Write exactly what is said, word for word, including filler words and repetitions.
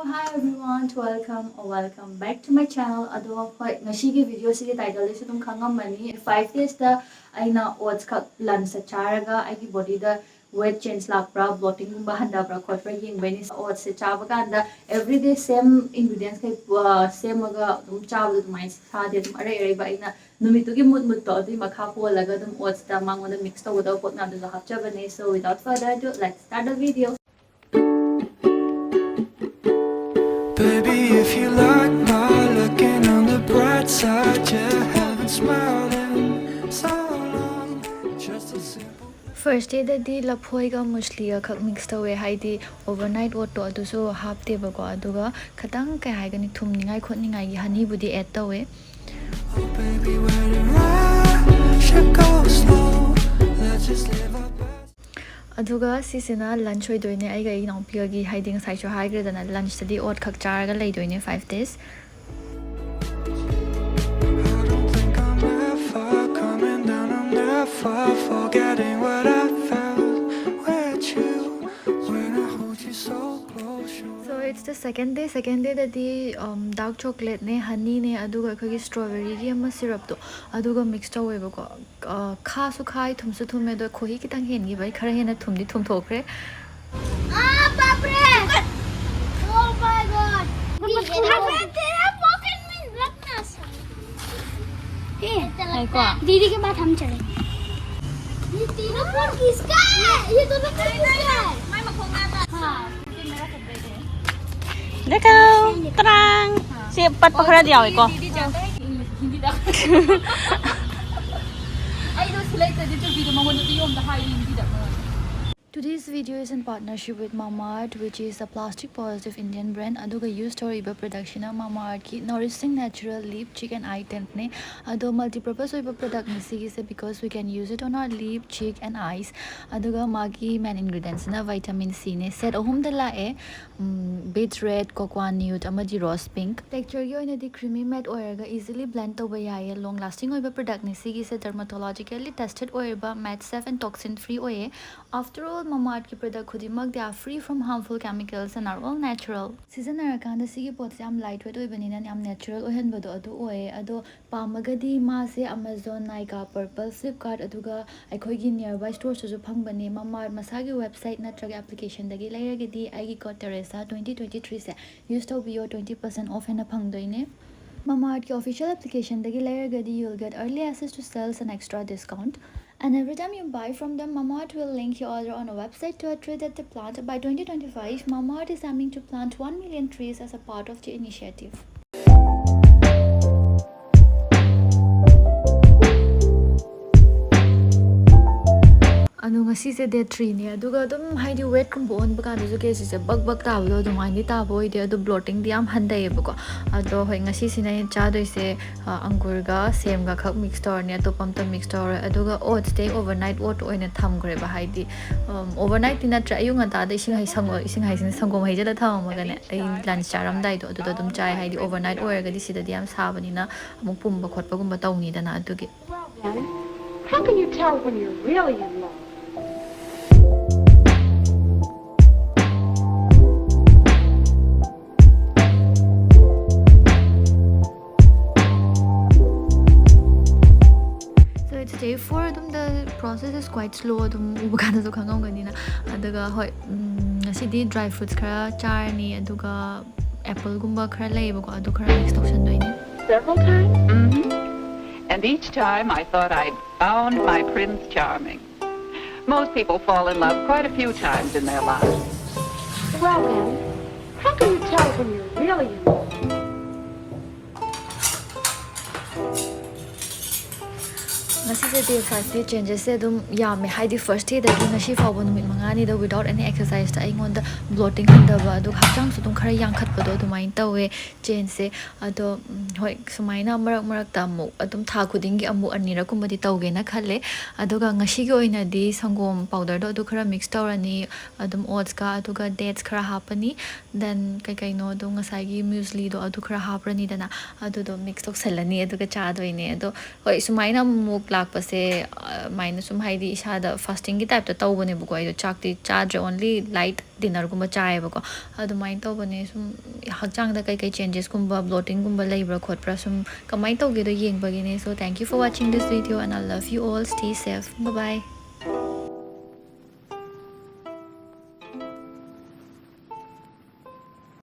Hi everyone, welcome or welcome back to my channel. ꯑꯗꯣ ꯍꯣꯏ, ꯉꯁꯤꯒꯤ ꯚꯤꯗꯤꯑꯣꯁꯤꯒꯤ ꯇꯥꯏꯇꯜꯗꯁꯨ ꯑꯗꯨꯝ ꯈꯪꯉꯝꯃꯅꯤ, ꯐꯥꯏꯚ ꯗꯦꯖꯇ ꯑꯩꯅ ꯑꯣꯠꯁ ꯈꯛ ꯂꯟꯁꯇ ꯆꯥꯔꯒ ꯑꯩꯒꯤ ꯕꯣꯗꯤꯗ ꯋꯦꯠ ꯆꯦꯟꯖ ꯂꯥꯛꯄ꯭ꯔꯥ, ꯕ꯭ꯂꯣꯇꯤꯡꯒꯨꯝꯕ ꯍꯟꯊꯕ꯭ꯔꯥ ꯈꯣꯠꯄ꯭ꯔꯥ ꯌꯦꯡꯕꯩꯅꯤ꯫ ꯑꯣꯠꯁꯁꯦ ꯆꯥꯕ ꯀꯥꯟꯗ ꯑꯦꯕ꯭ꯔꯤꯗꯦ ꯁꯦꯝ ꯏꯟꯒ꯭ꯔꯤꯗꯤꯌꯦꯟꯁꯈꯩ ꯁꯦꯝꯃꯒ ꯑꯗꯨꯝ ꯆꯥꯕꯗꯣ ꯑꯗꯨꯃꯥꯏꯅ ꯆꯥꯗꯦ꯫ ꯑꯗꯨꯝ ꯑꯔꯩ ꯑꯔꯩꯕ ꯑꯩꯅ ꯅꯨꯃꯤꯠꯇꯨꯒꯤ ꯃꯨꯠ ꯃꯨꯠꯇꯣ ꯑꯗꯨꯒꯤ ꯃꯈꯥ ꯄꯣꯜꯂꯒ ꯑꯗꯨꯝ ꯑꯣꯠꯁꯇ ꯃꯉꯣꯟꯗ ꯃꯤꯛꯁ ꯇꯧꯒꯗꯕ ꯄꯣꯠ ꯃꯌꯥꯝꯗꯨꯁꯨ ꯍꯥꯞꯆꯕꯅꯦ꯫ So without further ado, let's start the video. Baby, if you like my looking on the bright side, yeah, haven't smiled in so long. Just a simple first ꯗꯦꯗꯗꯤ ꯂꯐꯣꯏꯒ ꯃꯨꯁꯂꯤꯒ ꯈꯛ ꯃꯤꯛꯁ ꯇꯧꯋꯦ, ꯍꯥꯏꯗꯤ ꯑꯣꯚꯔꯅꯥꯏꯠ ꯑꯣꯠꯇꯣ ꯑꯗꯨꯁꯨ ꯍꯥꯞꯇꯦꯕꯀꯣ꯫ ꯑꯗꯨꯒ ꯈꯤꯇꯪ, ꯀꯩ ꯍꯥꯏꯒꯅꯤ, ꯊꯨꯝꯅꯤꯡꯉꯥꯏ ꯈꯣꯠꯅꯤꯡꯉꯥꯏꯒꯤ ꯍꯅꯤꯕꯨꯗꯤ ꯑꯦꯗ ꯇꯧꯋꯦ꯫ Oh, baby, where do I should go slow? Let's just live our best. ꯑꯗꯨꯒ ꯁꯤꯁꯤꯅ ꯂꯟꯁ ꯑꯣꯏꯗꯣꯏꯅꯦ, ꯑꯩꯒ ꯑꯩ ꯏꯅꯥꯎꯄꯤꯒꯒꯤ, ꯍꯥꯏꯗꯤ ꯉꯁꯥꯏꯁꯨ ꯍꯥꯏꯈ꯭ꯔꯦꯗꯅ, ꯂꯟꯁꯇꯗꯤ ꯑꯣꯠ ꯈꯛ ꯆꯥꯔꯒ ꯂꯩꯗꯣꯏꯅꯦ five days. I don't think I'm ever coming down, I'm never forgetting what I felt with you when I hold you so close. So it's the second day. Second ꯗꯦꯗꯗꯤ ꯗꯥꯔꯛ ꯆꯣꯀ꯭ꯂꯦꯠꯅꯦ, ꯍꯅꯤꯅꯦ, ꯑꯗꯨꯒ ꯑꯩꯈꯣꯏꯒꯤ ꯁ꯭ꯇ꯭ꯔꯣꯕꯦꯔꯤꯒꯤ ꯑꯃ ꯁꯤꯔꯞꯇꯣ, ꯑꯗꯨꯒ ꯃꯤꯛꯁ ꯇꯧꯋꯦꯕꯀꯣ꯫ ꯑ, ꯈꯥꯁꯨ ꯈꯥꯏ, ꯊꯨꯝꯁꯨ ꯊꯨꯝꯃꯦ, ꯑꯗꯣ ꯈꯣꯍꯤ ꯈꯤꯇꯪ ꯍꯦꯟꯈꯤꯕꯩ ꯈꯔ ꯍꯦꯟꯅ ꯊꯨꯝꯗꯤ ꯊꯨꯝꯊꯣꯛꯈ꯭ꯔꯦ꯫ Ah, बाप रे! Oh my God! तेरा पॉकेट में रखना। ये चला। देखो। दीदी के बाद हम चलेंगे। ये तीनों फोन किसका है? ये दोनों फोन किसका है? हाँ। देखो, ꯇ꯭ꯔꯥꯡ! ꯁꯤ ꯄꯠꯄ ꯈꯔꯗꯤ ꯌꯥꯎꯋꯦꯀꯣ꯫ ꯑꯩꯗꯣ ꯁꯤ ꯂꯩꯇ꯭ꯔꯗꯤ ꯆꯨꯕꯤꯗꯣ ꯃꯉꯣꯟꯗ ꯄꯤꯌꯣ ꯑꯝꯇ ꯍꯥꯏꯌꯨ ꯍꯤꯟꯗꯤꯗ ꯃꯉꯣꯟꯗ꯫ Today's video is in partnership with Mamaearth, which is a plastic positive Indian brand. ꯑꯗꯨꯒ ꯌꯨꯁ ꯇꯧꯔꯤꯕ ꯄ꯭ꯔꯗꯛꯁꯤꯅ Mamaearthꯀꯤ Nourishing Natural Lip, Cheek and Eye Tintꯅꯦ꯫ ꯑꯗꯣ ꯃꯜꯇꯤ ꯄꯔꯄꯁ ꯑꯣꯏꯕ ꯄ꯭ꯔꯗꯛꯅꯤ ꯁꯤꯒꯤꯁꯦ, because we can use it on our lip, cheek and eyes. ꯑꯗꯨꯒ ꯃꯥꯒꯤ ꯃꯦꯟ ꯏꯟꯒ꯭ꯔꯤꯗꯤꯌꯦꯟꯁꯤꯅ vitamin ꯁꯤꯅꯦ꯫ Set ꯑꯍꯨꯝꯗ ꯂꯥꯛꯑꯦ꯫ ꯕꯤꯠꯁ ꯔꯦꯗ, ꯀꯣꯀ꯭ꯋꯥ ꯅ꯭ꯌꯨꯗ ꯑꯃꯗꯤ ꯔꯣꯁ ꯄꯤꯡꯛ꯫ ꯇꯦꯛꯁꯆꯔꯒꯤ ꯑꯣꯏꯅꯗꯤ ꯀ꯭ꯔꯤꯃꯤ ꯃꯦꯠ ꯑꯣꯏꯔꯒ ꯏꯖꯤꯂꯤ ꯕ꯭ꯂꯦꯟ ꯇꯧꯕ ꯌꯥꯏꯌꯦ꯫ ꯂꯣꯡ ꯂꯥꯁꯇꯤꯡ ꯑꯣꯏꯕ ꯄ꯭ꯔꯗꯛꯅꯤ ꯁꯤꯒꯤꯁꯦ꯫ ꯗꯔꯃꯥꯇꯣꯂꯣꯖꯤꯀꯦꯜꯂꯤ ꯇꯦꯁꯇꯦꯠ ꯑꯣꯏꯔꯤꯕ, ꯃꯦꯠ ꯁꯦꯐ ꯑꯦꯟ ꯇꯣꯛꯁꯤꯟ ꯐ꯭ꯔꯤ ꯑꯣꯏꯌꯦ꯫ After all, Mamaearthꯀꯤ product ꯈꯨꯗꯤꯡꯃꯛ they are free from harmful chemicals and are all natural. ꯁꯤꯖꯤꯟꯅꯔꯀꯥꯟꯗ ꯁꯤꯒꯤ ꯄꯣꯠꯁꯦ ꯌꯥꯝ light weight ꯑꯣꯏꯕꯅꯤꯅ ꯌꯥꯝ natural ꯑꯣꯏꯍꯟꯕꯗꯣ ꯑꯗꯨ ꯑꯣꯏꯌꯦ꯫ ꯑꯗꯣ ꯄꯥꯝꯃꯒꯗꯤ ꯃꯥꯁꯦ Amazon, Nykaa, Purplle, Flipkart, ꯑꯗꯨꯒ ꯑꯩꯈꯣꯏꯒꯤ nearby storesꯇꯁꯨ ꯐꯪꯕꯅꯦ꯫ Mamaearth ꯃꯁꯥꯒꯤ website ꯅꯠꯇ꯭ꯔꯒ applicationꯗꯒꯤ ꯂꯩꯔꯒꯗꯤ ꯑꯩꯒꯤ code Teresa twenty twenty-threeꯁꯦ use ꯇꯧꯕꯤꯌꯣ, twenty percent off ꯍꯦꯟꯅ ꯐꯪꯗꯣꯏꯅꯦ꯫ Mamaearthꯀꯤ official applicationꯗꯒꯤ ꯂꯩꯔꯒꯗꯤ you'll get early access to sales and extra discount. And every time you buy from them, Mamaearth will link your order on a website to a tree that they plant. By twenty twenty-five, Mamaearth is aiming to plant one million trees as a part of the initiative. ꯑꯗꯣ ꯉꯁꯤꯁꯦ day threeꯅꯦ, ꯑꯗꯨꯒ ꯑꯗꯨꯝ ꯍꯥꯏꯗꯤ weightꯀꯨꯝꯕ ꯑꯣꯟꯕ ꯀꯥꯟꯗꯁꯨ ꯀꯦꯖꯤꯁꯦ ꯕꯛ ꯕꯛ ꯇꯥꯕꯗꯣ ꯑꯗꯨꯃꯥꯏꯅꯗꯤ ꯇꯥꯕ ꯑꯣꯏꯗꯦ, ꯑꯗꯣ bloatingꯗꯤ ꯌꯥꯝ ꯍꯟꯊꯩꯌꯦꯕꯀꯣ꯫ ꯑꯗꯣ ꯍꯣꯏ, ꯉꯁꯤꯁꯤꯅ ꯑꯩꯅ ꯆꯥꯗꯣꯏꯁꯦ ꯑꯪꯒꯨꯔꯒ ꯁꯦꯝꯒ ꯈꯛ mix ꯇꯧꯔꯅꯤ, ꯑꯇꯣꯞꯄ ꯑꯝꯇ mix ꯇꯧꯔꯣꯏ꯫ ꯑꯗꯨꯒ oatsꯇꯤ ꯑꯩ overnight oat ꯑꯣꯏꯅ ꯊꯝꯈ꯭ꯔꯦꯕ, ꯍꯥꯏꯗꯤ overnightꯇꯤ ꯅꯠꯇ꯭ꯔꯦ, ꯑꯌꯨꯛ ꯉꯟꯇꯥꯗ ꯏꯁꯤꯡ ꯍꯩ ꯁꯪꯒꯣ ꯏꯁꯤꯡ ꯍꯩꯁꯤꯅ ꯁꯪꯒꯣꯝ ꯍꯩꯖꯤꯜꯂ ꯊꯝꯃꯝꯃꯒꯅꯦ ꯑꯩ lunch ꯆꯥꯔꯝꯗꯥꯏꯗꯣ ꯑꯗꯨꯗ ꯑꯗꯨꯝ ꯆꯥꯏ, ꯍꯥꯏꯗꯤ overnight ꯑꯣꯏꯔꯒꯗꯤ ꯁꯤꯗꯗꯤ ꯌꯥꯝ ꯁꯥꯕꯅꯤꯅ ꯑꯃꯨꯛ ꯄꯨꯝꯕ ꯈꯣꯠꯄꯒꯨꯝꯕ ꯇꯧꯅꯤꯗꯅ, ꯑꯗꯨꯒꯤ꯫ Well then, how can you tell when you're really in love? So it's day four. ꯑꯗꯨꯝ the process is quite slow, ꯑꯗꯨꯝ ꯎꯕ ꯀꯥꯟꯗꯁꯨ ꯈꯪꯉꯝꯒꯅꯤꯅ꯫ ꯑꯗꯨꯒ ꯍꯣꯏ, ꯎꯝ, ꯉꯁꯤꯗꯤ dry fruits ꯈꯔ ꯆꯥꯔꯅꯤ, ꯑꯗꯨꯒ appleꯒꯨꯝꯕ ꯈꯔ ꯂꯩꯌꯦꯕꯀꯣ, ꯑꯗꯨ ꯈꯔ mix ꯇꯧꯁꯟꯗꯣꯏꯅꯦ꯫ Several times? Mm-hmm. And each time I thought I'd found my Prince Charming. Most people fall in love quite a few times in their lives. Well then, how can you tell when you're really in love? ꯉꯁꯤꯁꯦ day fiveꯀꯤ changesꯁꯦ ꯑꯗꯨꯝ ꯌꯥꯝꯃꯦ, ꯍꯥꯏꯗꯤ first dayꯗꯒꯤ ꯉꯁꯤ ꯐꯥꯎꯕ ꯅꯨꯃꯤꯠ ꯃꯉꯥꯅꯤꯗ without any exerciseꯇ ꯑꯩꯉꯣꯟꯗ bloating ꯍꯟꯊꯕ, ꯑꯗꯨꯒ ꯍꯛꯆꯥꯡꯁꯨ ꯑꯗꯨꯝ ꯈꯔ ꯌꯥꯡꯈꯠꯄꯗꯣ ꯑꯗꯨꯃꯥꯏꯅ ꯇꯧꯋꯦ changeꯁꯦ꯫ ꯑꯗꯣ ꯎꯝ, ꯍꯣꯏ, ꯁꯨꯃꯥꯏꯅ ꯃꯔꯛ ꯃꯔꯛꯇ ꯑꯃꯨꯛ ꯑꯗꯨꯝ ꯊꯥ ꯈꯨꯗꯤꯡꯒꯤ ꯑꯃꯨꯛ ꯑꯅꯤꯔꯛꯀꯨꯝꯕꯗꯤ ꯇꯧꯒꯦꯅ ꯈꯜꯂꯦ꯫ ꯑꯗꯨꯒ ꯉꯁꯤꯒꯤ ꯑꯣꯏꯅꯗꯤ ꯁꯪꯒꯣꯝ powderꯗꯣ ꯑꯗꯨ ꯈꯔ mix ꯇꯧꯔꯅꯤ, ꯑꯗꯨꯝ oatsꯀ, ꯑꯗꯨꯒ datesꯀ ꯈꯔ ꯍꯥꯞꯄꯅꯤ, then ꯀꯩ ꯀꯩꯅꯣ ꯑꯗꯨꯝ ꯉꯁꯥꯏꯒꯤ muesliꯗꯣ ꯑꯗꯨ ꯈꯔ ꯍꯥꯞꯄꯅꯤꯗꯅ, ꯑꯗꯨꯗꯣ mix ꯇꯧꯁꯜꯂꯅꯤ, ꯑꯗꯨꯒ ꯆꯥꯗꯣꯏꯅꯦ꯫ ꯑꯗꯣ ꯍꯣꯏ, ꯁꯨꯃꯥꯏꯅ ꯑꯃꯨꯛ ꯂꯥꯛ ꯄꯁꯦ ꯑꯗꯨꯃꯥꯏꯅ ꯁꯨꯝ ꯍꯥꯏꯗꯤ ꯏꯁꯥꯗ ꯐꯥꯁꯇꯤꯡꯒꯤ ꯇꯥꯏꯞꯇ ꯇꯧꯕꯅꯦꯕꯀꯣ꯫ ꯑꯩꯗꯣ ꯆꯥꯛꯇꯤ ꯆꯥꯗ꯭ꯔꯦ, ꯑꯣꯟꯂꯤ ꯂꯥꯏꯠ ꯗꯤꯟꯅꯔꯒꯨꯝꯕ ꯆꯥꯏꯌꯦꯕꯀꯣ꯫ ꯑꯗꯨꯃꯥꯏꯅ ꯇꯧꯕꯅꯦ꯫ ꯁꯨꯝ ꯍꯛꯆꯥꯡꯗ ꯀꯩꯀꯩ ꯆꯦꯟꯖꯦꯁꯀꯨꯝꯕ, ꯕ꯭ꯂꯣꯇꯤꯡꯒꯨꯝꯕ ꯂꯩꯕ꯭ꯔꯥ ꯈꯣꯠꯄ꯭ꯔꯥ, ꯁꯨꯝ ꯀꯃꯥꯏꯅ ꯇꯧꯒꯦꯗꯣ ꯌꯦꯡꯕꯒꯤꯅꯦ꯫ So thank you for watching this video and I love you all. Stay safe. Bye bye.